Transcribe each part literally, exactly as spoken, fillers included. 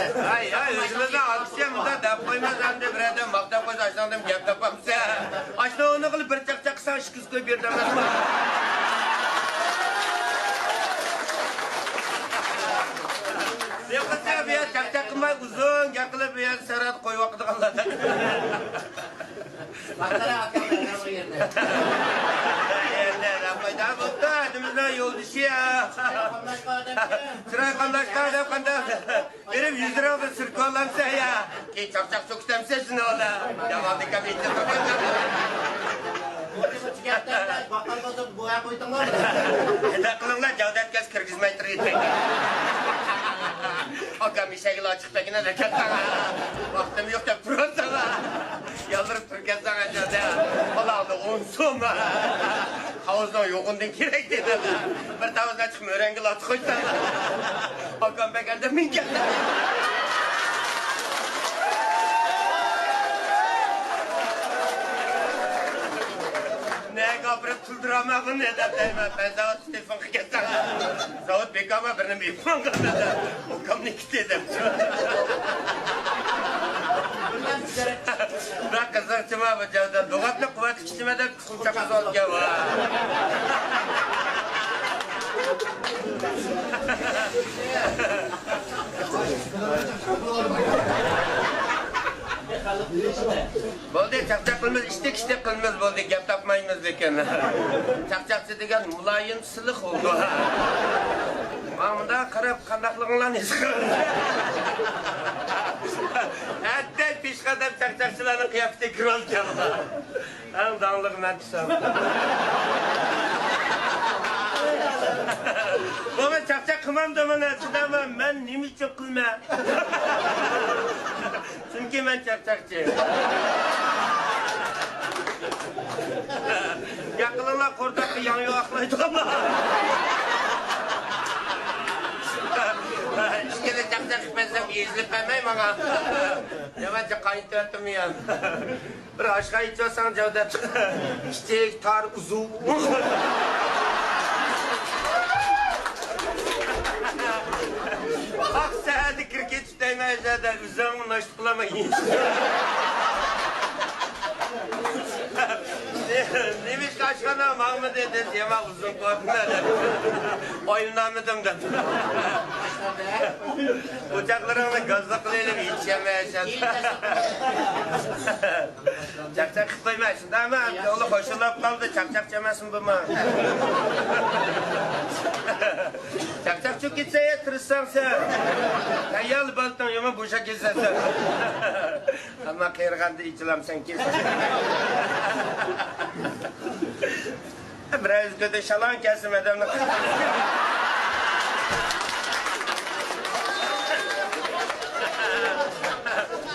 ھاي، ھاي، ئۆزىمىزنىڭ ئاكىسى مۇنداق دەپ قويماس، ئەمدى بىرەردىن ماختاپ قويسا، ئاشۇنىڭدىن گەپ تاپامسەن. ئاشۇنى ئۇنى قىلىپ بىر چاقچاق قىلساڭ، ئىككى يۈز كوي بېرىدۇ ئەمەسمۇ؟ يوقىسا بۇ يەر چاقچاق قىلماي، ئۇزۇن گەپ قىلىپ، بۇ يەردە سەرھەت قويۇۋاقىدىغانلاردەك. ماختاپ ئاكام بىلەن بۇ يەردە. يەردە، بوپتۇ، ئادىمىزنىڭ يولدىشى يا. چىراي قاملاشقان ئادەم قانداق؟ بېرىپ يۈز لىرىڭنى سۈركۈۋالامسەن يا؟ كېيىن چاقچاق چۆكۈتەمسەن شۇنى ئالا. يامان دېكەن ئېيتىپ تۇرغان. باققان بولسا بۇ ھەق قويدۇڭلار. ھەدە قىلىڭلار، جەۋدەت كەس كىرگۈزمەي تۇرۇۋېتىڭ. ئاكام ئېشەكلا چىقىپ كەتكىنە دەپ كەتسەڭ. ۋاقتىم يوق دەپ تۇرۇۋاتساڭ. يالۋۇرۇپ تۇرۇپ كەتسەڭ ئەجەلدە. بالاڭدا ئون سوم. تاۋۇزنىڭ يوغىنىدىن كېرەك دېدى. بىر تاۋۇزنى چىقىپ مۆرەڭگە لاتە قويساڭ. ئاكام بەرگەندە مىڭ كەتتى. نەگە ئاپىرىپ تۇلدۇرامەن بۇنى دەپ دەيمەن. بەزەۋاتىسى تېلېفونغا كەتسەڭ، زاۋۇت بىكارما بىرنى مېھمان قىلىمەن دەپ، ئۇكامنى كۈتتى دەپ. بەك قىزىقچىما بۇ جەۋدەت. لۇغەتنى قۇۋۋەتلىك ئىچىمەن دەپ، چاققا سالىدىكەن. بولدى، چاقچاق قىلىمىز، ئىشتەك-ئىشتەك قىلىمىز، بولدى، گەپ تاپمايمىز لېكىن. چاقچاقچى دېگەن مۇلايىم، سىلىق بولىدۇ. ماڭا مۇنداق قاراپ، قانداقلىقىڭلارنى ھېس قىلىمىز. ھەتتا پېشقەدەم چاقچاقچىلارنىڭ قىياپىتىگە كىرىۋالىدىكەن. ئەڭ داڭلىق مەن دېسەم. بابا، چاقچاق قىلمامدۇ مانا، چىداما، مەن نېمە ئۈچۈن قىلىمەن؟ چۈنكى مەن چاقچاقچى. گەپ قىلىڭلار، قورساققا ياڭيۇ ئاقلايدىغانلار. ئىككىلا چاقچاق قىلىپ بەرسەم، ئېزىلىپ بەرمەي ماڭا. يامانچە قاينىتىۋەتتىم يا. بىر ئاشقا ئېيتىۋالساڭ جەۋدەت. كىچىك، تار، ئۇزۇن. ئاق سەھەردە كىر كېتىپ دەيمەن، ئەجەدە ئۆزۈڭمۇ ناشتا قىلالماي. نېمىشقا ئاشخانا ماڭمىدى دېسە، يامان ئۇزۇن قىلىۋاتىمەن. ئايلىنالمىدىم دەپ. ئوچاقلىرىڭنى گازلىق قىلىۋېلىپ يېتىشەلمەيسەن. چاقچاق قىلىپ قويما، شۇنداقمۇ؟ ئوغلى خوشلاپ قالدى، چاقچاقچى ئەمەسمۇ بۇمۇ؟ چاقچاق چۈشۈپ كەتسە، تىرىشساڭ سەن. تەييار بالىتىڭ يامان بوشاپ كەتسەن سەن. ئەمما قېرىغاندا ئېچىلامسەن كېسىل. بىرەر ئۆزگىدە شالاڭ كەلسە مەدەمنى.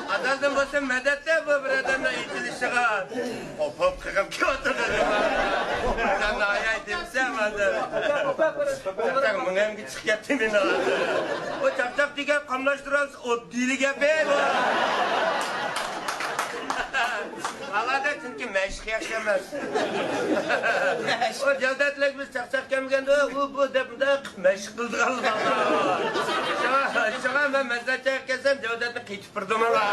ئادازدىن بولسا مەدەتتە بۇ بىر ئادەمنىڭ ئېچىلىشىغا. قوپۇپ قېقىپ كېلىۋاتىدۇ. ئادەمنى ئاياي دېمىسەم ھازىر. چاقچاق مېڭەمگە چىقىپ كەتتى مېنىڭ ھازىر. ئۇ چاقچاق دېگەن قاملاشتۇرالىسا ئوت دېيىلگەن بۇ. ئالادا چۈنكى مەشىق ياخشى ئەمەس. ئۇ جەۋدەتلىك بىز چاقچاق كەلمىگەندە، ئۇ بۇ دەپ مۇنداق مەشىق قىلىدىغانلار. شۇڭا، شۇڭا مەن مەسلىھەت چاقىرىپ كەلسەم، جەۋدەتنى قېتىپ بېرىدۇ ماڭا.